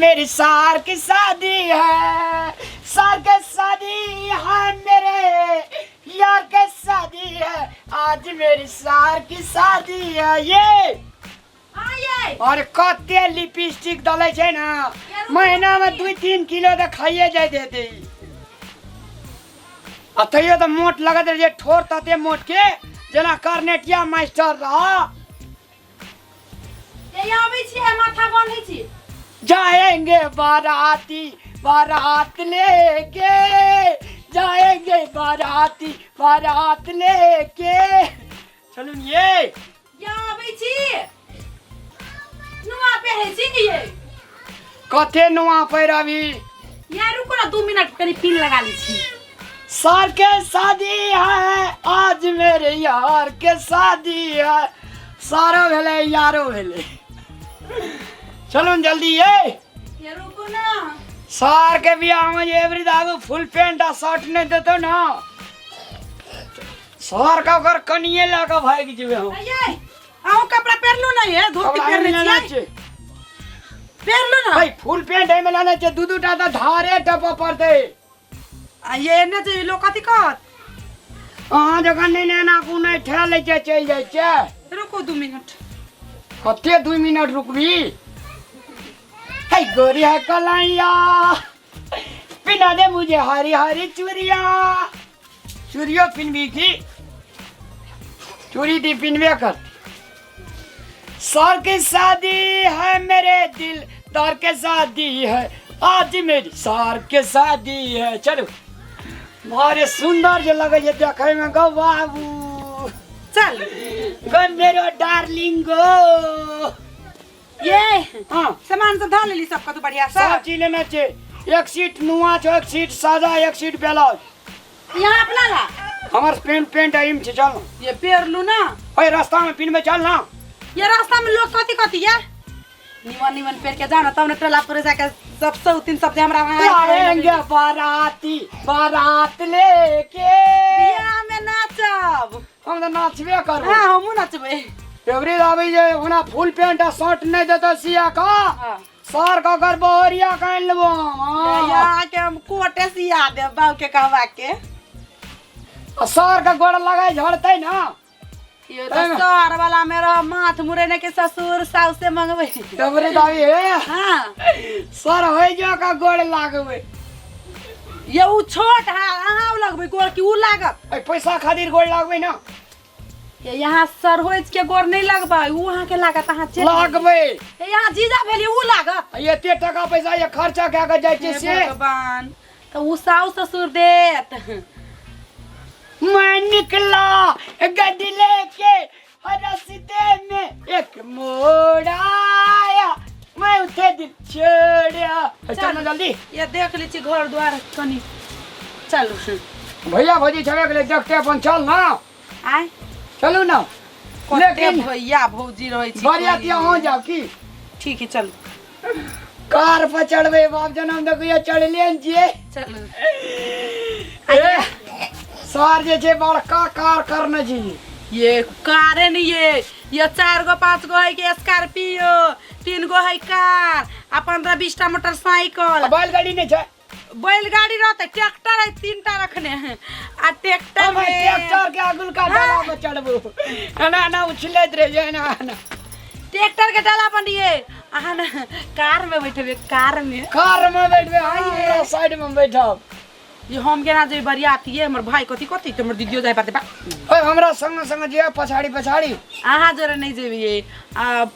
मेरी सार की शादी है, सार के शादी है, मेरे यार के शादी है, आज मेरी सार की शादी है। ये हाँ ये और कते लिपस्टिक दलै छै ने, महीनामे 2-3 किलो तऽ खाइए जाइत हेतै। आ तैयो तऽ मोट लगैत रहै छै, ठोर तते मोट के जेना करनेटिया मास्टर रह। ये आबै छी, माथा बान्है छी। जाएंगे बाराती बारात लेके, जाएंगे बाराती बारात लेके। चलू ने ये। या आबै छी, नुआ पहिरै छी कि ये? कते नुआ पहिरबी? या रुको ना 2 मिनट, कनी पिन लगा लै छी। सार के शादी है, आज मेरे यार के शादी है। सारो भेलै, यारो भेलै। चलू ने जल्दी ये। या रुको ना। सार के बियाह में जे एवरी दाबू फुल पैंट आ शर्ट नहीं देतो ना, सर का ओकर कनिए लऽ कऽ भागि जेबै हम। ये अहूँ कपड़ा पहिरलू नहीं है, धोती कपड़ा पहिरने एहिमे लेना छियै? छै। पहिरलू ना। भाई, फुल पैंट एहिमे लेना छै, दू दू टा तऽ धारे टपऽ पड़तै। आ ये एने जे लोक कथी कहत? अहाँ जखन नहि ने एना कोनो ठेल लै छै, चलि जाइ छै। रुकू 2 मिनट। कते 2 मिनट रुकबी? है गोरी है कलैया, पिना दे मुझे हरी हरी चूड़िया। चूड़ियो पिनबी की? चूड़ी दी पिनबे कर। सर की शादी है, मेरे दिल दर के शादी है, आज मेरी सर के शादी है। चलो, बड़े सुंदर जे लगे छै देखे में गो बाबू। चल गो मेरो डार्लिंग गो। ये हाँ। सामान सब धऽ लेली सब कतौ बढ़िया से? सब चीज लेने छै। एक सीट नुआ छौ, एक सीट सादा, एक सीट ब्लाउज। यहाँ अपना ला। हमर पेंट पेंट एहिमे छै, चल ना। ये पेरलू ना। ओहि रास्ता में पिनबै, चल ना। ये रास्ता में लोग कथी कथी ये निमन निमन पेर के जाओ ना, तब न टोला पर जाके सब सौ तीन सब जे हमरा वहाँ जाएंगे बाराती बारात लेके। बियाह में नाचब। हम तऽ नाचबे करबै। हाँ, हमहूँ नाचबै। एवरी आबै जे ओना फुल पैंट आ शर्ट नहि देतौ सिया का हाँ। सर का ओकर बहरिया का आनि लेबो हम, हाँ। यहाँ के हम कोटे सिया देब बाबू के कहवा के। आ सर के गोड़ लगाई झड़तै ना। ये तो सर वाला में रह माथ मुरेने के ससुर सास से मंगबै। एवरी दाबी हे। हाँ। सर होइ जो का गोड़ लागबै। ये उ छोट है, अहाँ उ लगबै गोड़ की उ लागत? ए पैसा खातिर गोड़ लागबै ना। ये यहाँ सर होइत के गोड़ नहीं लगबै, उ अहाँ के लागत, अहाँ चलि लागबै। ये यहाँ जीजा भेली उ लागत। एते टका पैसा ये खर्चा कए के जाइ छै हे से। भगवान, तऽ उ साउस ससुर देत। मैं निकला गड्डी लेके, रास्ते में एक मोड़ आया, मैं उठे दिल छोड़ा। चल ना जल्दी। ये देख लै छी घर द्वार कनी, चलू। भैया भौजी छबे के देखते अपन, चल ना। आय। चलू ना। कते लेकिन भैया भौजी रहै छी। बरियाती अहाँ जाओ की? ठीक है, चलू। कार पर चढ़बै बाप जनम देखियो चढ़ले ने छियै। चलू। ए सर जे छै बड़का कार करने छी। ये कारे नहीं, ये 4 गो 5 गो है के स्कॉर्पियो, 3 गो है कार आ 15-20 टा मोटरसाइकिल। आ बैलगाड़ी नहीं छै? बैलगाड़ी रहते, ट्रैक्टर है 3 टा रखने हैं आ ट्रैक्टर हम में ट्रैक्टर के अगुल का डाला पर चढ़बो, एना एना उछलैत रहे छै, एना एना। ट्रैक्टर के डाला बनिए, अहाँ ना कार में बैठबे, कार में। कार में बैठबे, हाँ, हमरा साइड में बैठब। ये हम केना जेबै बरियाती? ये हमर भाई कथी कथी त हमर दीदियो जाय पाते बा। ओए हमरा संग संग जे पछाड़ी पछाड़ी। अहाँ जोरे नहीं जेबिए आ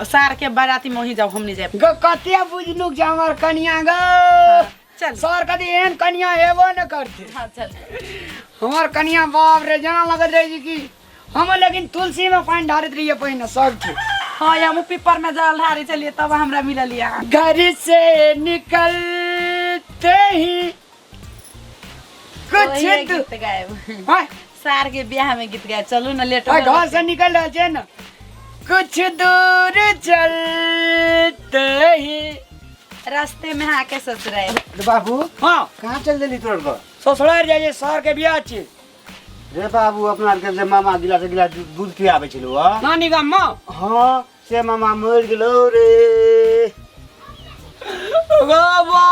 सार के बाराती में वहीं जाओ, हम नहीं जाए। गो कते बुझनुक छै हमर कनिया गो। चल। सर कदी एहन कनिया हेबो न करते। हाँ चल। हमर कनिया बाप रे जेना लगत रहे छै कि हम लेकिन तुलसी में पानि ढारैत रहिए पहिने सब ठीक। हाँ, हम पीपर में जल ढारे चलिए तब हमरा मिलल यहाँ। घर से निकलते ही कुछ ओहे गीत गायब। हाँ? सार के ब्याह में गीत गायब, चलू ना लेट। हाँ, घर से निकल रहा छै ना, कुछ दूर चलते ही रास्ते में आके ससुराल। रे बाबू। हाँ। कहाँ चल देली तोर को? ससुराल जाइ छै, सर के बियाह छै। रे बाबू, अपना आरके जे मामा गिलास गिलास दूध पियाबै छलौ हँ। नानी गाम में? हाँ, से मामा मरि गेलौ रे। बाबा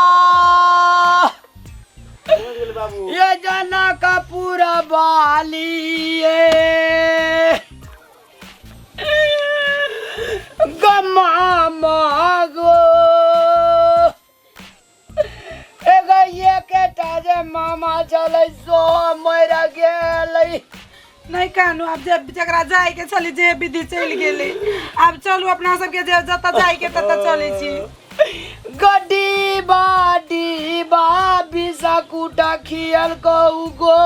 मरि गेल बाबू ये जनकपुर वाली ये गमा मागो एगो एकेटा जे मामा छलै सो मरि गेलै। नहीं कानू, आब जे जकरा जाय के छलै जे विधि चलि गेलै। आब चलू अपना सबके जे जतऽ जाय के ततऽ चलै छी। गड्डी बाडी बाबी सकुटा खियल कहू गो।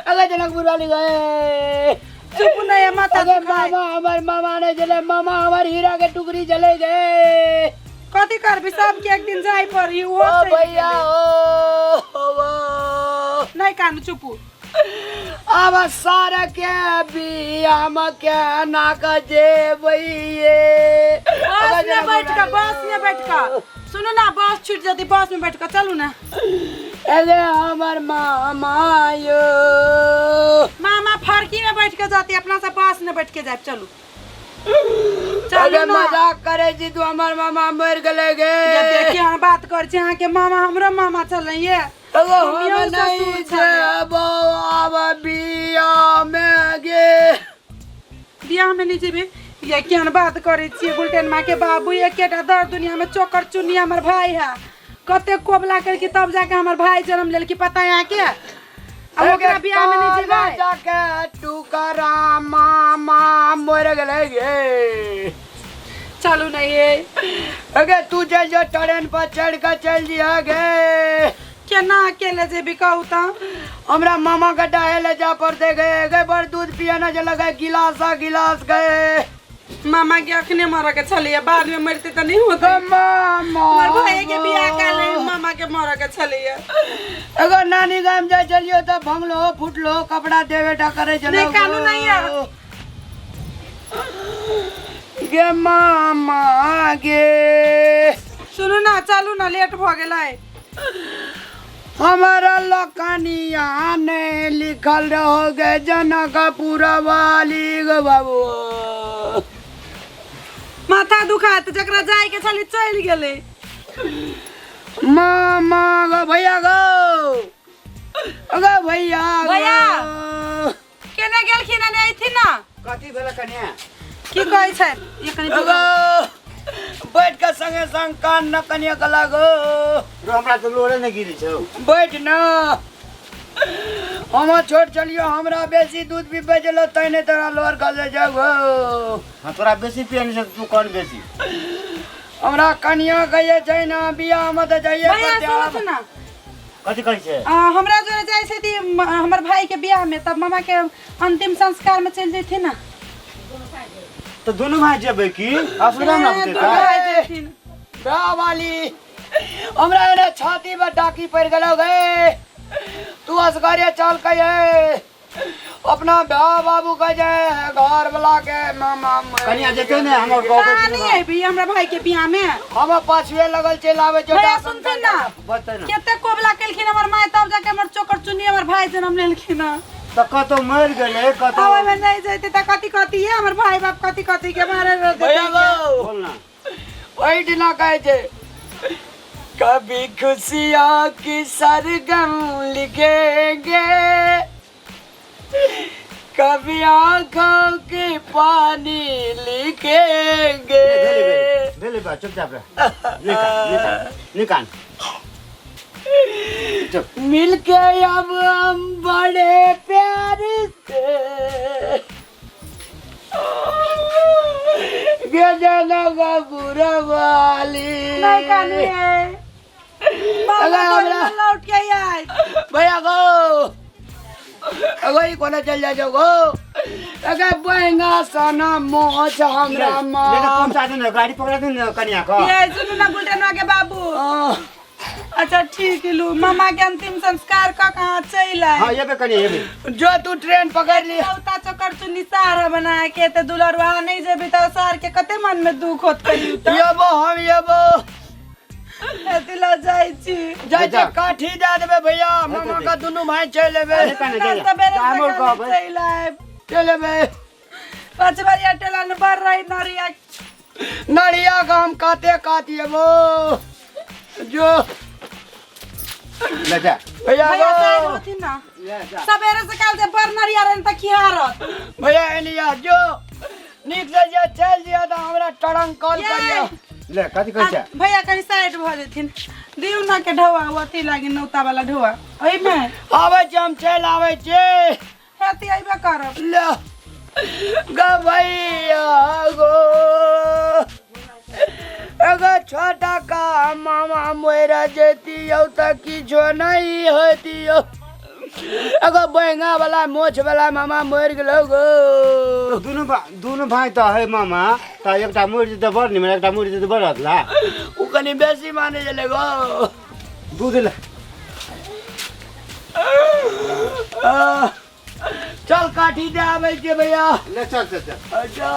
अगे जनकपुर वाली गए। चुप नहीं है, माथा अगे दुखाय। मामा हमर मामा नहीं चले, मामा हमर हीरा के टुकड़ी चले गए। कथी करबी, सबके एक दिन जाय पड़ी। ओ ओहो चलि भैया गेलै। ओ, ओ। नहीं कानू, चुपू। अब सार के बियाम के नाक जेबै ये। बस में बैठ के, बस में बैठ के सुनू ना, बस छूट जती, बस में बैठ के चलू ना। अरे हमर मामा यो। मामा फरकी में बैठ के जाती, अपना सब बस में बैठ के जाए। चलू चलू अरे ना। मजाक करे छी तू, हमर मामा मर गेलै गे। ये देखिए हम बात कर छी, अहाँ के मामा हमरो मामा चलै ये। एगो हम मम्मियो नहीं ससुर छलै। जेबो आब बियाह में गे। बियाह में नहीं जेबे? ये केहन बात करे छियै गुलटेन माँ के बाबू? एकेटा दर दुनिया में चोकर चुन्नी हमर भाई है। कते कोबला करके तब जाके हमर भाई जन्म लेलकी, पता है अहाँके? आ ओकरा बियाह में नहीं जेबै? जाके टुकरा मामा मर गेलै गे। चलू नहीं ये। अगे तू चल जो, ट्रेन पर चढ़ के चल जिया गे। केना अकेले जेबी कहू तऽ? हमरा मामा के डाहे ले जा पड़ते गे। गे बड़ दूध पिए ना जे लगे गिलास आ गिलास गे। मामा के अखने मरऽ के छलैया, बाद में मरते तऽ नहीं होते। मामा हमर भाई के बियाह काले मामा के मरऽ के छलैया। एगो नानी गाम जाय चलियो तऽ भंगलो फुटलो कपड़ा देवे टा करे चलो। नहीं, कानू नहीं है। गे मामा गे। सुनू ना, चलू ना, लेट भऽ गेलै। हमारा लखनिया ने लिखल रहोगे जनकपुर वाली गो बाबू। माथा दुखात, जकरा जाय के छलै चलि गेलै। मामा गो, भैया गो, अगो भैया गो। भैया। केने गेलखिन ने अयथिन ना। कथी भेलै कन्या? की कहै छै ये कनि? अगो बैठ के संगे संग कान न कनिया के लागो। रो, हमरा तऽ लोरे नहि गिरै छौ। बैठ न, हम छोट चलियो, हमरा बेसी दूध पीबै छलो तै नहि तोरा लोर खसे जाऊ गो। हाँ, तोरा बेसी पिए नहि छै, तू कौन बेसी? हमरा कनिया के जे छै ने बियाह मे तऽ जाइए भैया पड़तै सुनू आब। ना। कथी कहै छै? हमरा जोरे जाइ छै ती हमर भाई के बियाह में, तब मामा के अंतिम संस्कार में चलि जैथिन ना। तऽ दुनू भाई जेबै की असुविधा हमरा ए, होतै दुनू तऽ? भाई जैथिन। ब्याह वाली हमरा एने छाती पर डाकी पड़ गेलो गे। तू असगरे चल के अपना ब्याह बाबू के जे घर वाला के मामा कनिया जेतै ने हमर गाँव के। नहीं अयबी हमरा भाई के बियाह में? हम पाछुए लगल चलि आबै छौ। भैया सुनथिन ना। बचतै ने। कते कोबला केलखिन हमर माय, तब जाके हमर चोकर चुन्नी हमर भाई जन्म लेलखिन हँ। तऽ कतौ मरि गेलै कतौ। आ ओहिमे नहीं जैते तऽ कथी कथी है हमर भाई बाप कथी कथी के मारे रह भैया गो। बोल ना। ओहि दिना कहै छै कभी खुशियाँ की सरगम लिखेंगे, कभी आंखों के पानी लिखेंगे। भेलै भेलै भेलै बा, चुपचाप रह, निकाल निकाल निकाल, चुप। मिलके अब हम बड़े प्यार से बुरा वाली। नहीं कानू है मामा। अगर तोरे लौट के आए। भैया गो, अगो ई कोना चल जा गो, अगे बहंगा सना मोछ हमरा लेके माँ पहुँचा दे ने, गाड़ी पकड़ा दे ने कनिया के। ये सुनू ना गुलटनवा के बाबू। अच्छा ठीक लू, मामा के अंतिम संस्कार क कहाँ चलि आए। हाँ, एबे कनिया, एबे। जो तू ट्रेन पकड़ ली। औता चोकर चुन्नी सारा बना के ते दुलरुआ नहीं जेबी तऽ सार के कते मन में दुख होत कहियो तऽ। यबो हम यबो। एते ल जाइ छी। जाइ जा। छै काठी दए देबै भैया, मामा के दुनू भाई चलि एबै। अरे कनिया, जा, जा। सबेरे जा, हमर सकाले कहबै। चलि आएब। चलि एबै। 5 बजे टेलन बढ़ रही नरिया। नरिया गाम काते कातिएबो जो। ले जा। भैया भैया साइड गो। होथिन ना। सवेरे से काल जे बड़ नरिया रहन त खिहारत। भैया एलिया जो नीक से जे चलि दिअ तऽ हमरा टरंग कॉल ये। करियौ। ले कथी कहै छै? भैया कनि साइड भऽ जेथिन। दियौ ना के ढोआ, ओ अथी लागी नौता वाला ढोआ ओहिमे। आबै छी हम, चलि आबै छी। हेती अइबे करब। ले गबैया गो, एगो छोटा का मामा मरि जैतियौ तऽ किछो नहि होइतियौ। एगो बैंगा वाला मोछ वाला मामा मरि गेलौ गो। दुनू भाइ तऽ है मामा, तऽ एकटा मरि जेतै बड़ निमन, एकटा मरि जेतै बड़ अधला। ओ कनि बेसी मानै छलै गो। दूध ले। चल काठी दे आबै छियै भैया। ले चल चल चल। अच्छा।